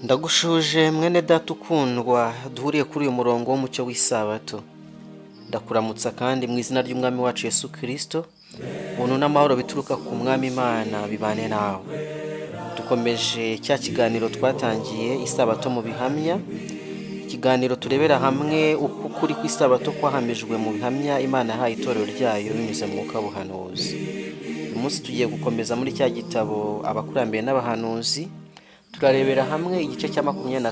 Ndagushuje mwene data ukundwa duhuriye kuri uyu murongo w'umucyo w'isabato. Ndakuramutsa kandi mu izina ry'Umwami wacu Yesu Kirisito, ubuntu n'amahoro bituruka ku Mwami Imana bibane nawe. Dukomeje cya kiganiro twatangiye isabato mu bihamya, ikiganiro turebera hamwe uko ukuri kw'isabato kwahamijwe mu bihamya Imana yahaye itorero ryayo binyuze mu mwuka w'ubuhanuzi. Uyu munsi tugiye gukomeza muri cya gitabo Abakurambere n'Abahanuzi, turarebera hamwe igice cya 27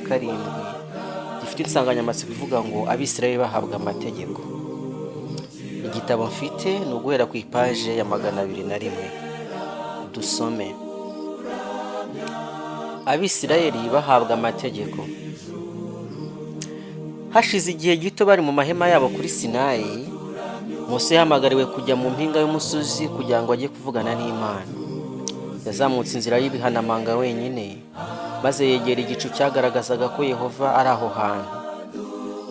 gifite insanganyamatsiko ivuga ngo Abisirayeli bahabwa amategeko. Igitabo mfite ni uguhera ku ipaje ya 201. Dusome. Abisirayeli bahabwa amategeko. Hashize igihe gito bari mu mahema yabo kuri Sinayi, Mose yahamagariwe kujya mu mpinga y'umusozi kugira ngo ajye kuvugana n'Imana. Yazamutse inzira y'ibihanamanga wenyine, maze yegera igicu cyagaragazaga ko Yehova ari aho hantu.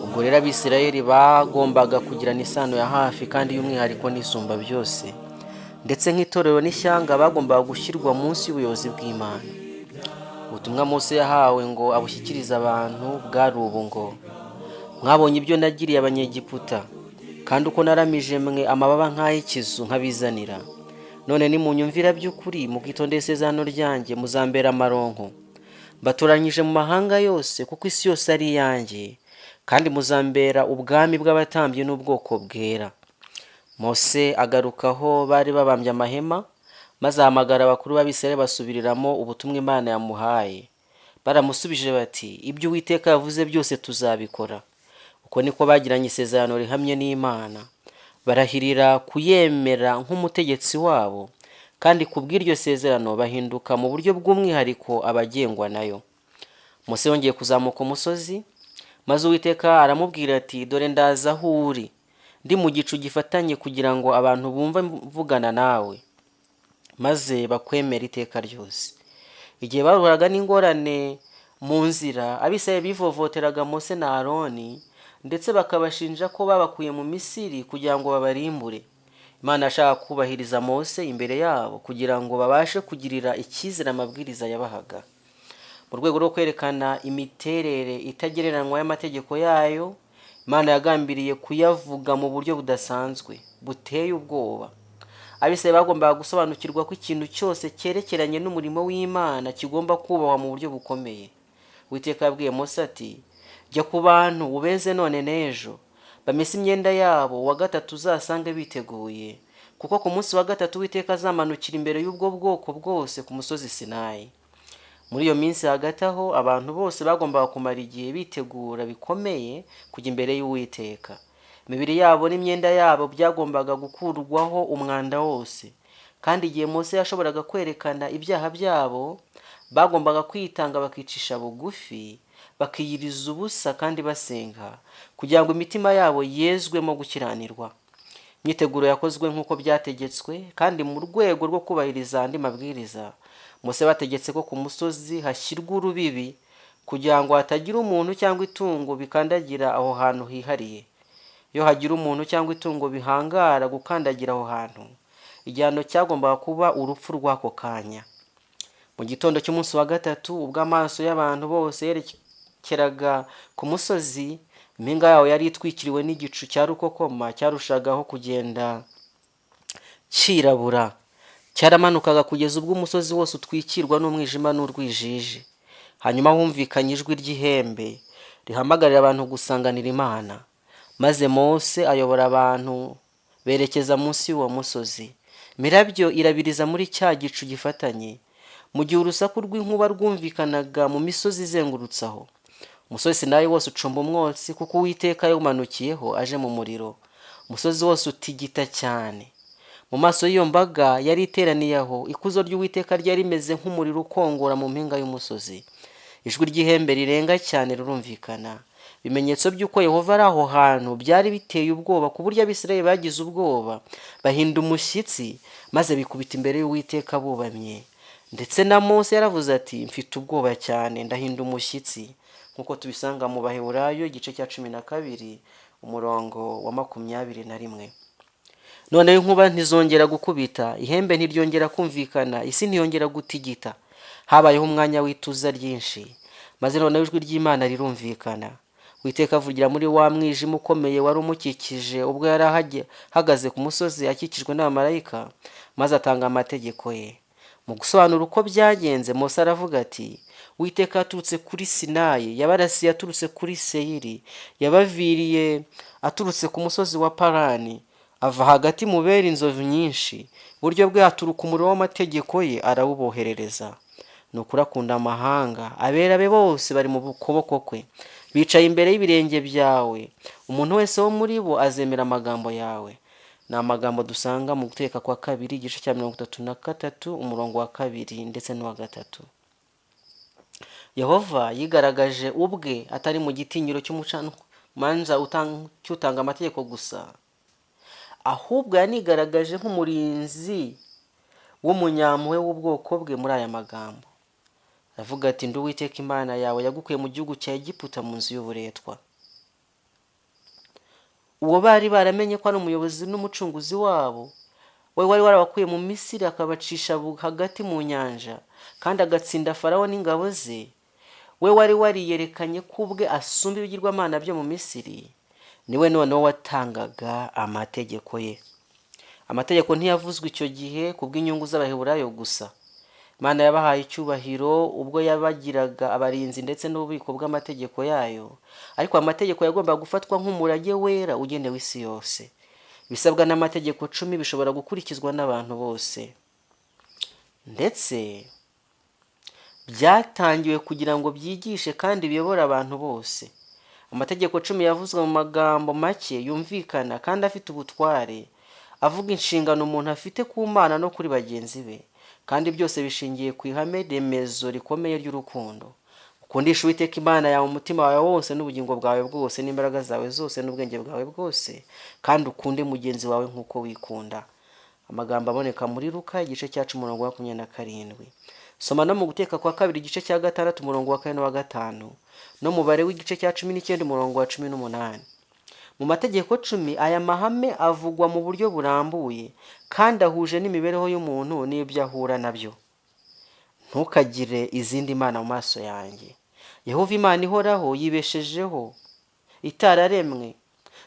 Ubwo rero Abisirayeli bagombaga kugirana isano ya hafi kandi y'umwihariko n'Isumba byose, ndetse nk'itorero n'ishyanga bagombaga gushyirwa munsi y'ubuyobozi bw'Imana. Ubutumwa Mose yahawe ngo abushyikirize abantu bwari ubu ngo: mwabonye ibyo nagiriye Abanyegiputa, kandi uko naramije mwe amababa nk'ay'ikizu nkabizanira. None nimunyumvira by'ukuri mukitondera isezerano ryanjye, muzambera amaronko. Mbatoranyije mu mahanga yose, kuko isi yose ari iyanjye, kandi muzambera ubwami bw'abatambyi n'ubwoko bwera. Mose agaruka aho bari babambye amahema, maze ahamagara abakuru b'Abisirayeli basubiriramo ubutumwa Imana yamuhaye. Baramusubije bati: ibyo Uwiteka yavuze byose tuzabikora. Uko niko bagiranye isezerano rihamye n'Imana, barahirira kuyemera nk'umutegetsi wabo, kandi ku bw'iryo sezerano bahinduka mu buryo bw'umwihariko abagengwa nayo. Mose yongeye kuzamuka umusozi, maze Uwiteka aramubwira ati: dore ndaza aho uri, ndi mu gicu gifatanye kugira ngo abantu bumve mvugana nawe, maze bakwemere iteka ryose. Igihe bahuraga n'ingorane mu nzira, Abisirayeli bivovoteraga Mose na Aroni, ndetse bakabashinja ko babakuye mu Misiri kugira ngo babarimbure. Imana yashakaga kubahiriza Mose imbere yabo kugira ngo babashe kugirira icyizere amabwiriza yabahaga. Mu rwego rwo kwerekana imiterere itagereranywa y'amategeko yayo, Imana yagambiriye kuyavuga mu buryo budasanzwe, buteye ubwoba. Abisirayeli bagombaga gusobanukirwa ko ikintu cyose cyerekeranye n'umurimo w'Imana kigomba kubahwa mu buryo bukomeye. Uwiteka yabwiye Mose ati: jya ku bantu ubeze none n'ejo, bamese imyenda yabo, uwa gatatu uzasange biteguye, kuko ku munsi wa gatatu Uwiteka azamanukira imbere y'ubwo bwoko bwose ku musozi Sinayi. Muri iyo minsi hagati aho, abantu bose bagombaga kumara igihe bitegura bikomeye kujya imbere y'Uwiteka. Imibiri yabo n'imyenda yabo byagombaga gukurwaho umwanda wose, kandi igihe Mose yashoboraga kwerekana ibyaha byabo, bagombaga kwitanga bakicisha bugufi, bakiyiriza ubusa kandi basenga, kugira ngo imitima yabo yezwemo gukiranirwa. Imyiteguro yakozwe nk'uko byategetswe, kandi mu rwego rwo kubahiriza andi mabwiriza, Mose bategetse ko ku musozi hashyirwa urubibi kugira ngo hatagira umuntu cyangwa itungo bikandagira aho hantu hihariye. Iyo hagira umuntu cyangwa itungo bihangara gukandagira aho hantu, igihano cyagombaga kuba urupfu rw'ako kanya. Mu gitondo cy'umunsi wa gatatu, ubwo amaso y'abantu bose yerekeraga ku musozi, impinga yawo yari itwikiriwe n'igicu cya rukokoma cyarushagaho kugenda cyirabura. Cyaramanukaga kugeza ubwo umusozi wose utwikirwa n'umwijima n'urwijiji. Hanyuma humvikanye ijwi ry'ihembe rihamagarira abantu gusanganira Imana, maze Mose ayobora abantu berekeza munsi y'uwo musozi. Imirabyo irabiriza muri cya gicu gifatanye, mu gihe urusaku rw'inkuba rwumvikanaga mu misozi izengurutse aho. Umusozi Sinayi wose ucumba umwotsi, kuko Uwiteka yawumanukiyeho aje mu muriro. Umusozi wose utigita cyane. Mu maso y'iyo mbaga yari iteraniye aho, ikuzo ry'Uwiteka ryari rimeze nk'umuriro ukongora mu mpinga y'umusozi. Ijwi ry'ihembe rirenga cyane rirumvikana. Ibimenyetso by'uko Yehova ari aho hantu byari biteye ubwoba, ku buryo Abisirayeli bagize ubwoba, bahinda umushyitsi, maze bikubita imbere y'Uwiteka bubamye. Ndetse na Mose yaravuze ati: mfite ubwoba cyane, ndahinda umushyitsi, nk'uko tubisanga mu Baheburayo igice cya 12 umurongo wa 21. Noneho inkuba ntizongera gukubita, ihembe ntiryongera kumvikana, isi ntiyongera gutigita. Habayeho umwanya w'ituza ryinshi. Maze noneho ijwi ry'Imana rirumvikana. Uwiteka avugira muri wa mwijima ukomeye wari umukikije ubwo yari ahagaze ku musozi akikijwe n'abamarayika, maze atanga amategeko ye. Mu gusobanura uko byagenze, Mose aravuga ati: "Uwiteka yaturutse kuri Sinayi, yabarasiye aturutse kuri Seyiri, yabaviriye aturutse ku musozi wa Parani, ava hagati mu bera inzovu nyinshi, iburyo bwe haturuka umuriro w'amategeko ye, arawuboherereza. Ni ukuri akunda amahanga, abera be bose bari mu kuboko kwe, bicaye imbere y'ibirenge byawe, umuntu wese wo muri bo azemera amagambo yawe." Ni amagambo dusanga mu Guteka kwa Kabiri, igice cya 33, umurongo wa 2 ndetse n'uwa 3. Yehova yigaragaje ubwe atari mu gitinyiro cy'umucamanza cy'utanga amategeko gusa, ahubwo yanigaragaje nk'umurinzi w'umunyampuhwe w'ubwoko bwe muri aya magambo. Aravuga ati: "Ndi Uwiteka Imana yawe yagukuye mu gihugu cya Egiputa, mu nzu y'uburetwa." Uwo bari baramenye ko ari umuyobozi n'umucunguzi wabo, we wari warabakuye mu Misiri, akabacisha hagati mu nyanja, kandi agatsinda Farawo n'ingabo ze, we wari wariyerekanye ko ubwe asumba ibigirwamana byo mu Misiri, niwe noneho watangaga amategeko ye. Amategeko ntiyavuzwe icyo gihe ku bw'inyungu z'Abaheburayo gusa. Imana yabahaye icyubahiro ubwo yabagiraga abarinzi ndetse n'ububiko bw'amategeko yayo, ariko amategeko yagombaga gufatwa nk'umurage wera ugenewe isi yose. Ibisabwa n'amategeko 10 bishobora gukurikizwa n'abantu bose, ndetse byatangiwe kugira ngo byigishe kandi biyobore abantu bose. Amategeko 10 yavuzwe mu magambo make yumvikana kandi afite ubutware, avuga inshingano umuntu afite ku Mana no kuri bagenzi be, kandi byose bishingiye ku ihame remezo rikomeye ry'urukundo. Ukundisha Uwiteka Imana yawe umutima wawe wose n'ubugingo bwawe bwose n'imbaraga zawe zose n'ubwenge bwawe bwose, kandi ukunde mugenzi wawe nk'uko wikunda. Amagambo aboneka muri Luka, igice cya 10, umurongo wa 27. Soma no mu Guteka kwa Kabiri, igice cya 6, umurongo wa 4 n'uwa 5, no mu Balewi, igice cya 19, umurongo wa 18. Mu mategeko 10, aya mahame avugwa mu buryo burambuye kandi ahuje n'imibereho y'umuntu n'ibyo ahura nabyo. Ntukagire izindi mana mu maso yanjye. Yehova Imana ihoraho, yibeshejeho, itararemwe,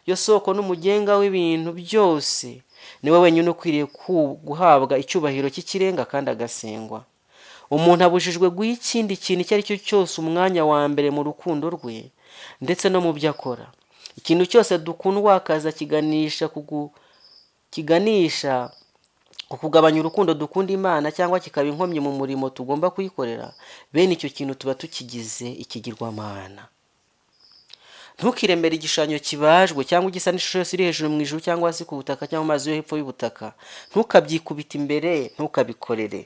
yo soko n'umugenga w'ibintu byose, niwe wenyine ukwiriye guhabwa icyubahiro cy'ikirenga kandi agasengwa. Umuntu abujijwe guha ikindi kintu icyo ari cyo cyose umwanya wa mbere mu rukundo rwe ndetse no mu byo akora. Ikintu cyose dukundwakaza kiganisha ku kugabanya urukundo dukunda Imana cyangwa kikaba inkomyi mu murimo tugomba kuyikorera, bene icyo kintu tuba tukigize ikigirwamana. Ntukiremere igishushanyo kibajwe cyangwa igisa n'ishusho yose iri hejuru mu ijuru cyangwa hasi ku butaka cyangwa mu mazi yo hepfo y'ubutaka. Ntukabyikubite imbere, ntukabikorere.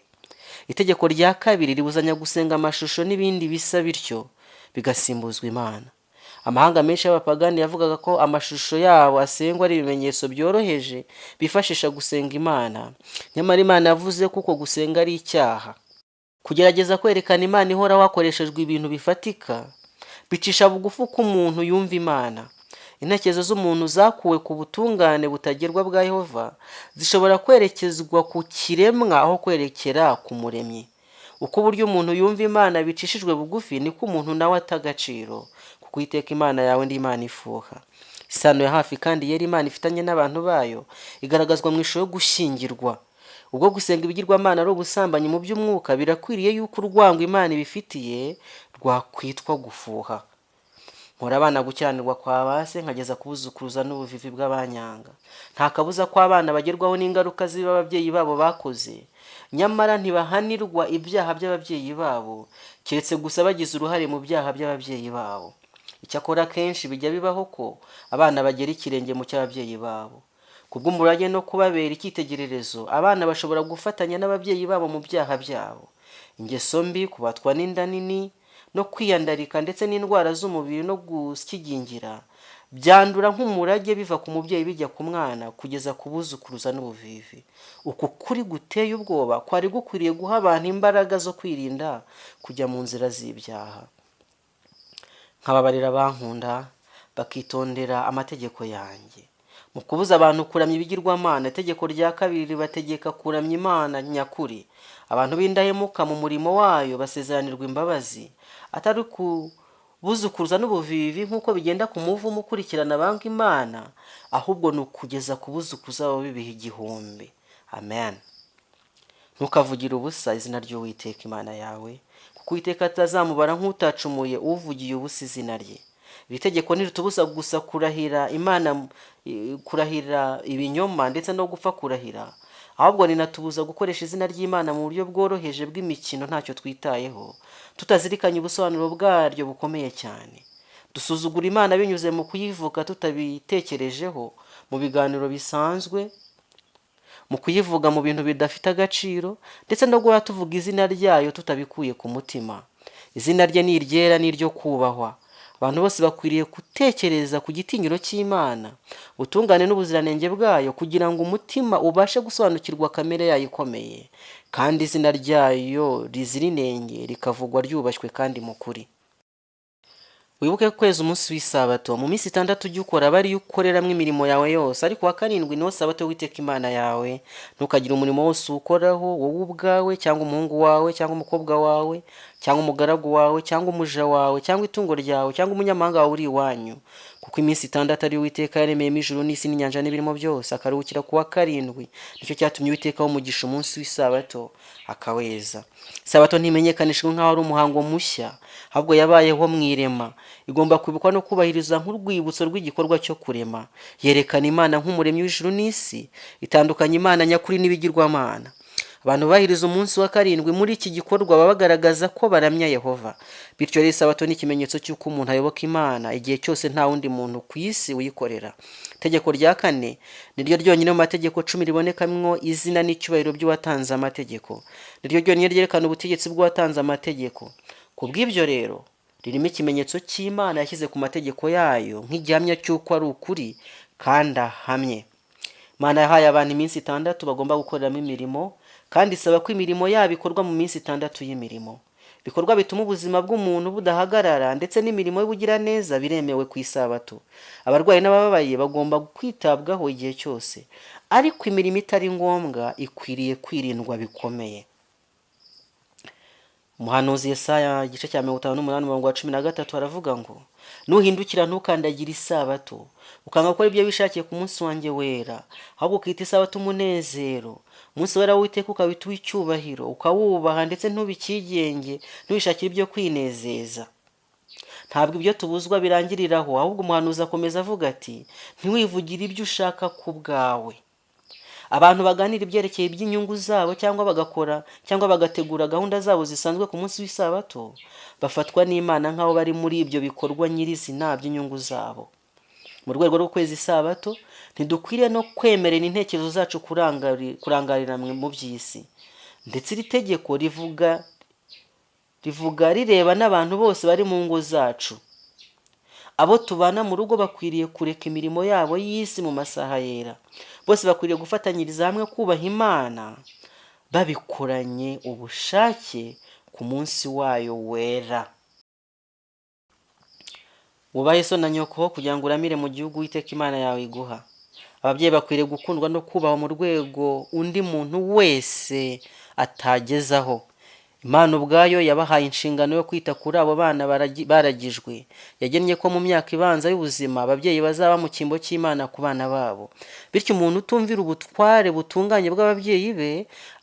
Itegeko rya kabiri ribuzanya gusenga amashusho n'ibindi bisa bityo bigasimbuzwa Imana. Amahanga menshi y'abapagani yavugaga ko amashusho yabo asengwa ari ibimenyetso byoroheje bifashisha gusenga Imana. Nyamara Imana yavuze ko uko gusenga ari icyaha. Kugerageza kwerekana Imana ihoraho hakoreshejwe ibintu bifatika bicisha bugufi uko umuntu yumva Imana. Intekerezo z'umuntu zakuwe ku butungane butagerwa bwa Yehova zishobora kwerekezwa ku kiremwa aho kwerekera ku Muremyi. Uko uburyo umuntu yumva Imana bicishijwe bugufi, niko umuntu nawe ata agaciro. Kuko Uwiteka Imana yawe ndi Imana ifuha. Isano ya hafi kandi yera Imana ifitanye n'abantu bayo igaragazwa mu ishusho yo gushyingirwa. Ubwo gusenga ibigirwamana ari ubusambanyi mu by'umwuka, birakwiriye yuko urwango Imana ibifitiye rwakwitwa gufuha. Mpora abana gukiranirwa kwa ba se, nkageza kubuzukuruza n'ubuvivi bw'abanyanga. Nta kabuza ko abana bagerwaho n'ingaruka z'ibibi ababyeyi babo bakoze, nyamara ntibahanirwa ibyaha by'ababyeyi babo, keretse gusa bagize uruhare mu byaha by'ababyeyi babo. Icyakora akenshi bijya bibaho ko abana bagera ikirenge mu cy'ababyeyi babo. Kubw'umurage no kubabera icyitegererezo, abana bashobora gufatanya n'ababyeyi babo mu byaha byabo. Ingeso mbi, kubatwa n'inda nini no kwiyandarika, ndetse n'indwara z'umubiri no gusyigingira byandura nk'umurage, biva ku mubyeyi bijya ku mwana kugeza ku buzukuruza n'ubuvivi. Uku kuri guteye ubwoba kwari gukwiriye guha abantu imbaraga zo kwirinda kujya mu nzira z'ibyaha. Nkababarira abankunda bakitondera amategeko yanjye. Mu kubuza abantu kuramya ibigirwamana, itegeko rya kabiri ribategeka kuramya Imana nyakuri. Abantu b'indahemuka mu murimo wayo basezeranirwa imbabazi, atari kubuzukuruza n'ubuvivi nk'uko bigenda ku muvumo ukurikirana abanga Imana, ahubwo ni ukugeza ku buzukuruza babo b'ibihe 1000. Amen. Ntukavugire ubusa izina ry'Uwiteka Imana yawe, kuko Uwiteka atazamubara nk'utacumuye uvugiye ubusa izina rye. Iri tegeko ntiritubuza gusa kurahira Imana, kurahira ibinyoma ndetse no gupfa kurahira, ahubwo rinatubuza gukoresha izina ry'Imana mu buryo bworoheje bw'imikino ntacyo twitayeho, tutazirikanye ubusobanuro bwaryo bukomeye cyane. Dusuzugura Imana binyuze mu kuyivuga tutabitekerejeho mu biganiro bisanzwe, mu kuyivuga mu bintu bidafite agaciro, ndetse no guhora tuvuga izina ryayo tutabikuye ku mutima. Izina rye ni iryera n'iryo kubahwa. Abantu bose bakwiriye gutekereza ku gitinyiro cy'Imana, ubutungane n'ubuziranenge bwayo, kugira ngo umutima ubashe gusobanukirwa kamere yayo ikomeye, kandi izina ryayo rizira inenge rikavugwa ryubashywe kandi mu kuri. Wibuke kweza umunsi w'isabato. Mu minsi 6 ujye ukora abe ariyo ukoreramo imirimo yawe yose, ariko uwa karindwi niwo sabato y'Uwiteka Imana yawe. Ntukagire umurimo wose uwukoraho, wowe ubwawe cyangwa umuhungu wawe cyangwa umukobwa wawe cyangwa umugaragu wawe cyangwa umuja wawe cyangwa itungo ryawe cyangwa umunyamahanga wawe uri iwanyu, kuko iminsi 6 ari Uwiteka yaremeyemo ijuru n'isi n'inyanja n'ibirimo byose, akaruhukira ku wa karindwi. Nicyo cyatumye Uwiteka aha umugisha umunsi w'isabato akaweza. Isabato ntimenyekanishijwe nk'aho ari umuhango mushya, ahubwo yabayeho mu irema. Igomba kwibukwa no kubahirizwa nk'urwibutso rw'igikorwa cyo kurema. Yerekana Imana nk'umuremyi w'ijuru n'isi, itandukanya Imana nyakuri n'ibigirwamana. Abantu bubahiriza umunsi wa karindwi muri iki gikorwa baba bagaragaza ko baramya Yehova. Bityo rero isabato ni ikimenyetso cy'uko umuntu ayoboka Imana igihe cyose nta wundi muntu ku isi uyikorera. Itegeko rya kane ni ryo ryonyine mu mategeko 10 ribonekamwo izina n'icyubahiro by'uwatanze amategeko. Ni ryo ryonyine ryerekana ubutegetsi bw'uwatanze amategeko. Ku bw'ibyo rero ririmo ikimenyetso cy'Imana yashyize ku mategeko yayo nk'igihamya cy'uko ari ukuri kandi ahamye. Imana yahaye abantu iminsi 6 bagomba gukoreramo imirimo, kandi isaba ko imirimo yabo ikorwa mu minsi 6 y'imirimo. Ibikorwa bituma ubuzima bw'umuntu budahagarara ndetse n'imirimo y'ubugiraneza biremewe ku isabato. Abarwayi n'abababaye bagomba kwitabwaho igihe cyose, ariko imirimo itari ngombwa ikwiriye kwirindwa bikomeye. Umuhanuzi Yesaya igice cya 58 umurongo wa 13 aravuga ngo: nuhindukira ntukandagire isabato, ukanga gukora ibyo wishakiye ku munsi wanjye wera, ahubwo ukita isabato umunezero, umunsi wera w'Uwiteka ukawita uw'icyubahiro, ukawubaha ndetse ntubikigenge, ntiwishakire ibyo kwinezeza. Ntabwo ibyo tubuzwa birangiriraho, ahubwo umuhanuzi akomeza avuga ati: ntiwivugire ibyo ushaka ku bwawe. Abantu baganira ibyerekeye iby'inyungu zabo cyangwa bagakora cyangwa bagategura gahunda zabo zisanzwe ku munsi w'isabato, bafatwa n'Imana nk'aho bari muri ibyo bikorwa nyirizina by'inyungu zabo. Mu rwego rwo kweza isabato, ntidukwiriye no kwemerera intekerezo zacu kurangarira mu by'isi. Ndetse iri tegeko rivuga rireba n'abantu bose bari mu ngo zacu. Abo tubana mu rugo bakwiriye kureka imirimo yabo y'isi mu masaha yera. Bose bakwiriye gufatanyiriza hamwe kubaha Imana babikoranye ubushake ku munsi wayo wera. Wubahe so na nyoko kugira ngo uramire mu gihugu Uwiteka Imana yawe iguha. Ababyeyi bakwiriye gukundwa no kubahwa mu rwego undi muntu wese atagezaho. Imana ubwayo yabahaye inshingano yo kwita kuri abo bana baragijwe. Yagennye ko mu myaka ibanza y'ubuzima ababyeyi bazaba mu cyimbo cy'Imana ku bana babo. Bityo umuntu utumvira ubutware butunganye bw'ababyeyi be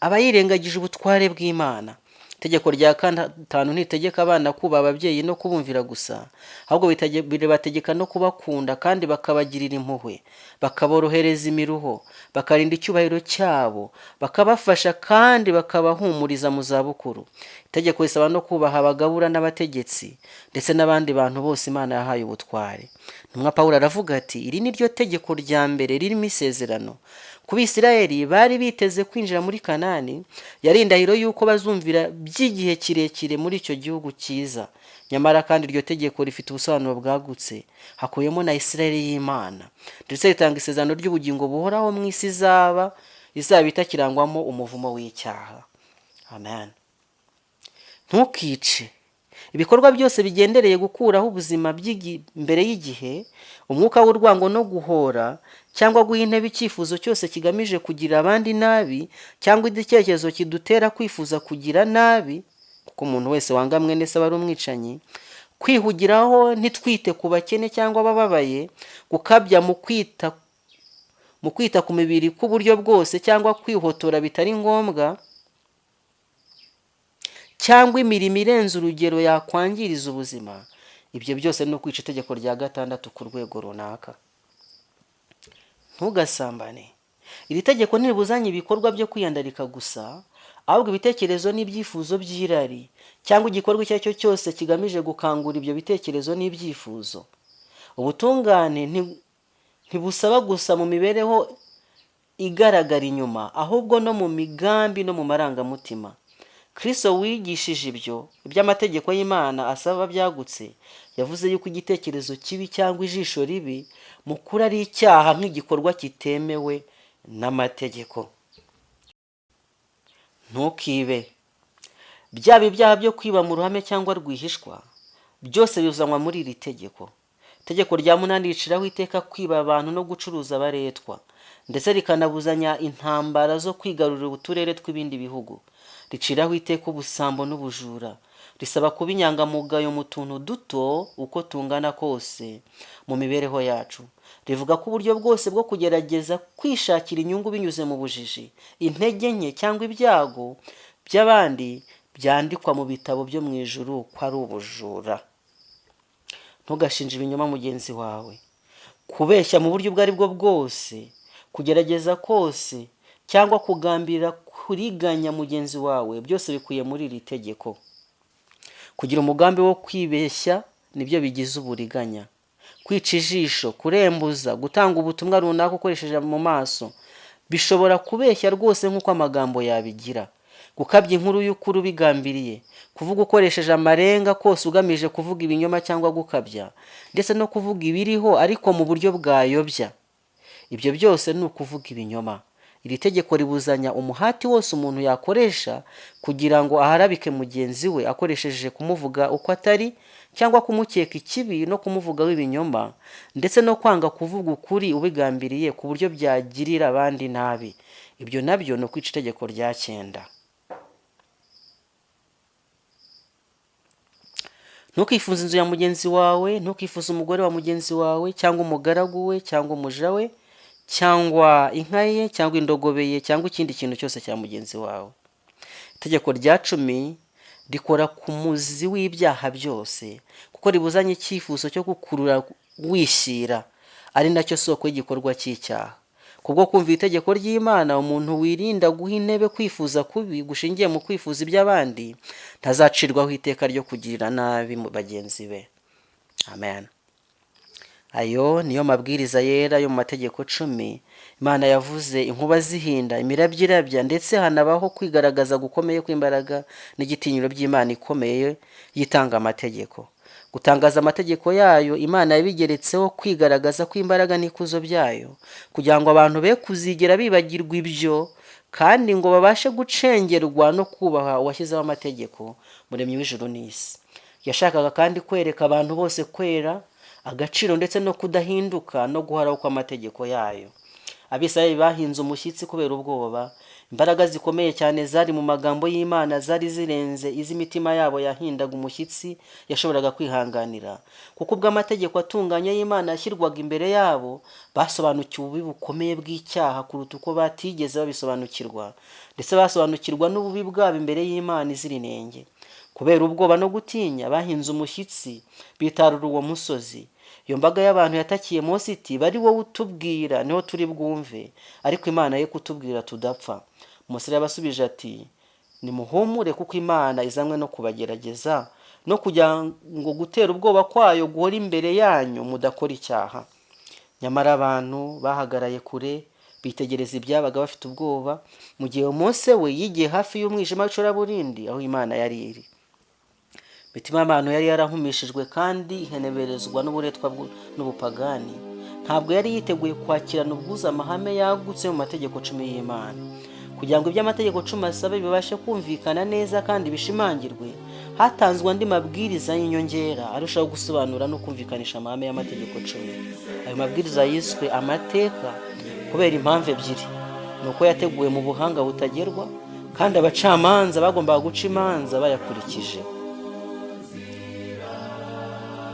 aba yirengagije ubutware bw'Imana. Itegeko rya 5 ntitegeka abana kubaha ababyeyi no kubumvira gusa, ahubwo ribategeka no kubakunda kandi bakabagirira impuhwe, bakaborohereza imiruho, bakarinda icyubahiro cyabo, bakabafasha kandi bakabahumuriza mu zabukuru. Itegeko risaba no kubaha abagabura n'abategetsi ndetse n'abandi bantu bose Imana yahaye ubutware. Intumwa Pawulo aravuga ati: iri ni ryo tegeko rya mbere ririmo isezerano. Ku Bisirayeli bari biteze kwinjira muri Kanani, yari indahiro y'uko bazumvira by'igihe kirekire muri icyo gihugu cyiza. Nyamara kandi iryo tegeko rifite ubusobanuro bwagutse, hakubiyemo na Isirayeli y'Imana, ndetse ritanga isezerano ry'ubugingo buhoraho mu isi izaba itakirangwamo umuvumo w'icyaha. Amen. Ntukice. Ibikorwa byose bigendereye gukuraho ubuzima mbere y'igihe, umwuka w'urwango no guhora, cyangwa guha intebe icyifuzo cyose kigamije kugira abandi nabi, cyangwa igitekerezo kidutera kwifuza kugira nabi, kuko umuntu wese wanga mwene se aba ari umwicanyi, kwihugiraho ntitwite ku bakene cyangwa abababaye, gukabya mu kwita ku mibiri k'uburyo bwose cyangwa kwihotora bitari ngombwa, cyangwa imirimo irenze urugero yakwangiriza ubuzima, ibyo byose ni ukwica itegeko rya gatandatu ku rwego runaka. Ntugasambane. Iri tegeko ntiribuzanya ibikorwa byo kwiyandarika gusa, ahubwo ibitekerezo n'ibyifuzo by'irari, cyangwa igikorwa icyo ari cyo cyose kigamije gukangura ibyo bitekerezo n'ibyifuzo. Ubutungane ntibusaba gusa mu mibereho igaragara inyuma, ahubwo no mu migambi no mu marangamutima. Kristo wigishije ibyo iby'amategeko y'Imana asaba byagutse, yavuze yuko igitekerezo kibi cyangwa ijisho ribi mu kuri ari icyaha nk'igikorwa kitemewe n'amategeko. Ntukibe. Byaba ibyaha byo kwiba mu ruhame cyangwa rwihishwa, byose bizanwa muri iri tegeko. Itegeko rya munani riciraho iteka kwiba abantu no gucuruza abaretwa, ndetse rikanabuzanya intambara zo kwigarurira uturere tw'ibindi bihugu. Riciraho iteka ubusambo n'ubujura. Risaba kuba inyangamugayo mu tuntu duto uko tungana kose mu mibereho yacu. Rivuga ko uburyo bwose bwo kugerageza kwishakira inyungu binyuze mu bujiji, intege nke cyangwa ibyago by'abandi byandikwa mu bitabo byo mu ijuru ko ari ubujura. Ntugashinje ibinyoma mugenzi wawe. Kubeshya mu buryo ubwo ari bwo bwose, kugerageza kose cyangwa kugambirira kuriganya mugenzi wawe, byose bikubiye muri iri tegeko. Kugira umugambi wo kwibeshya nibyo bigize uburiganya. Kwica ijisho, kurembuza, gutanga ubutumwa runaka ukoresheje mu maso, bishobora kubeshya rwose nk'uko amagambo yabigira. Gukabya inkuru y'ukuri ubigambiriye, kuvuga ukoresheje amarenga kose ugamije kuvuga ibinyoma cyangwa gukabya, ndetse no kuvuga ibiriho ariko mu buryo bwayobya, ibyo byose ni ukuvuga ibinyoma. Iri tegeko ribuzanya umuhati wose umuntu yakoresha kugira ngo aharabike mugenzi we akoresheje kumuvuga uko atari cyangwa kumukeka ikibi no kumuvugaho ibinyoma, ndetse no kwanga kuvuga ukuri ubigambiriye ku buryo byagirira abandi nabi. Ibyo nabyo ni ukwica itegeko rya cyenda. Ntukifuze inzu ya mugenzi wawe, ntukifuze umugore wa mugenzi wawe, cyangwa umugaragu we, cyangwa umuja we, cyangwa inka ye, cyangwa indogobe ye, cyangwa ikindi kintu cyose cya mugenzi wawe. Itegeko rya 10 rikora ku muzi w'ibyaha byose, kuko ribuzanya icyifuzo cyo gukurura wishyira, ari nacyo soko y'igikorwa cy'icyaha. Kubwo kumva itegeko ry'Imana, umuntu wirinda guha intebe kwifuza kubi gushingiye mu kwifuza iby'abandi, ntazacirwaho iteka ryo kugirira nabi bagenzi be. Amen. Ayo niyo mabwiriza yera yo mu mategeko 10. Imana yavuze inkuba zihinda, imirabyo irabya, ndetse hanabaho kwigaragaza gukomeye kw'imbaraga n'igitinyiro by'Imana ikomeye yitanga amategeko. Gutangaza amategeko yayo, Imana yabigeretseho kwigaragaza kw'imbaraga n'ikuzo byayo, kugira ngo abantu be kuzigera bibagirwa ibyo, kandi ngo babashe gucengerwa no kubaha uwashyizeho amategeko, Muremyi w'ijuru n'isi. Yashakaga kandi kwereka abantu bose kwera, agaciro ndetse no kudahinduka no guhoraho kw'amategeko yayo. Abisirayeli bahinze umushyitsi kubera ubwoba. Imbaraga zikomeye cyane zari mu magambo y'Imana zari zirenze iz'imitima yabo yahindaga umushyitsi yashoboraga kwihanganira, kuko ubwo amategeko atunganye y'Imana yashyirwaga imbere yabo, basobanukiwe ububi bukomeye bw'icyaha kuruta uko batigeze babisobanukirwa, ndetse basobanukirwa n'ububi bwabo imbere y'Imana izira inenge. Kubera ubwoba no gutinya, bahinze umushyitsi, bitarura uwo musozi. Iyo mbaga y'abantu yatakiye Mose iti: "Bari wowe utubwira niho turi bwumve, ariko Imana ye kutubwira tudapfa." Mose yabasubije ati: "Nimuhumure, kuko Imana izanywe no kubagerageza no kugira ngo gutera ubwoba kwayo guhora imbere yanyu mudakora icyaha." Nyamara abantu bahagaraye kure bitegereza ibyabaga bafite ubwoba, mu gihe Mose we yigiye hafi y'umwijima w'icuraburindi aho Imana yari iri. Imitima y'abantu yari yarahumishijwe kandi iheneberezwa n'uburetwa n'ubupagani. Ntabwo yari yiteguye kwakirana ubwuzu amahame yagutse mu mategeko 10 y'Imana. Kugira ngo ibyo amategeko 10 asaba bibashe kumvikana neza kandi bishimangirwe, Hatanzwe andi mabwiriza y'inyongera arushaho gusobanura no kumvikanisha amahame y'amategeko 10. Ayo mabwiriza yiswe amateka kubera impamvu ebyiri: ni uko yateguwe mu buhanga butagerwa, kandi abacamanza bagombaga guca imanza bayakurikije.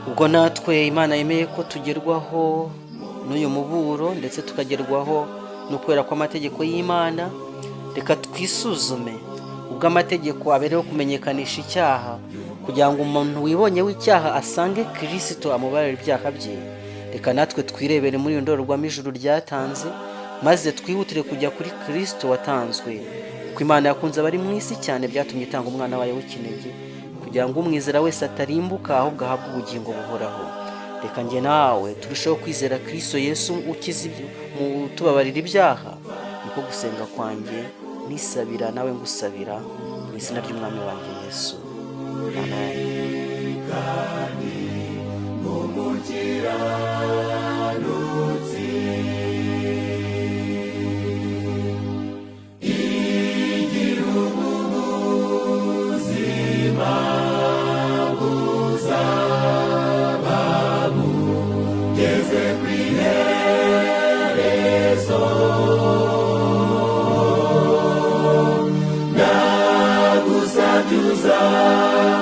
Ubwo natwe Imana yemeye ko tugerwaho n'uyu muburo, ndetse tukagerwaho no kwera kw'amategeko y'Imana, reka twisuzume. Ubwo amategeko abereho kumenyekanisha icyaha, kugira ngo umuntu wibonye w'icyaha asange Kirisito amubarira ibyaha bye, reka natwe twirebere muri iyo ndorerwamo ijuru ryatanze, maze twihutire kujya kuri Kirisito watanzwe. Kuko Imana yakunze abari mu isi cyane, byatumye itanga umwana wayo w'ikinege, kugira ngo umwizera wese atarimbuka, ahubwo ahabwe ubugingo buhoraho. Reka njye nawe turusheho kwizera Kirisito Yesu ukiza, mu tubabarira ibyaha. Niko gusenga kwanjye nisabira, nawe ngusabira mu izina ry'Umwami wanjye Yesu. Amen. Umukiranutsi igira ubuzima buzaba bugeze ku iherezo. Ndagusabye uzaba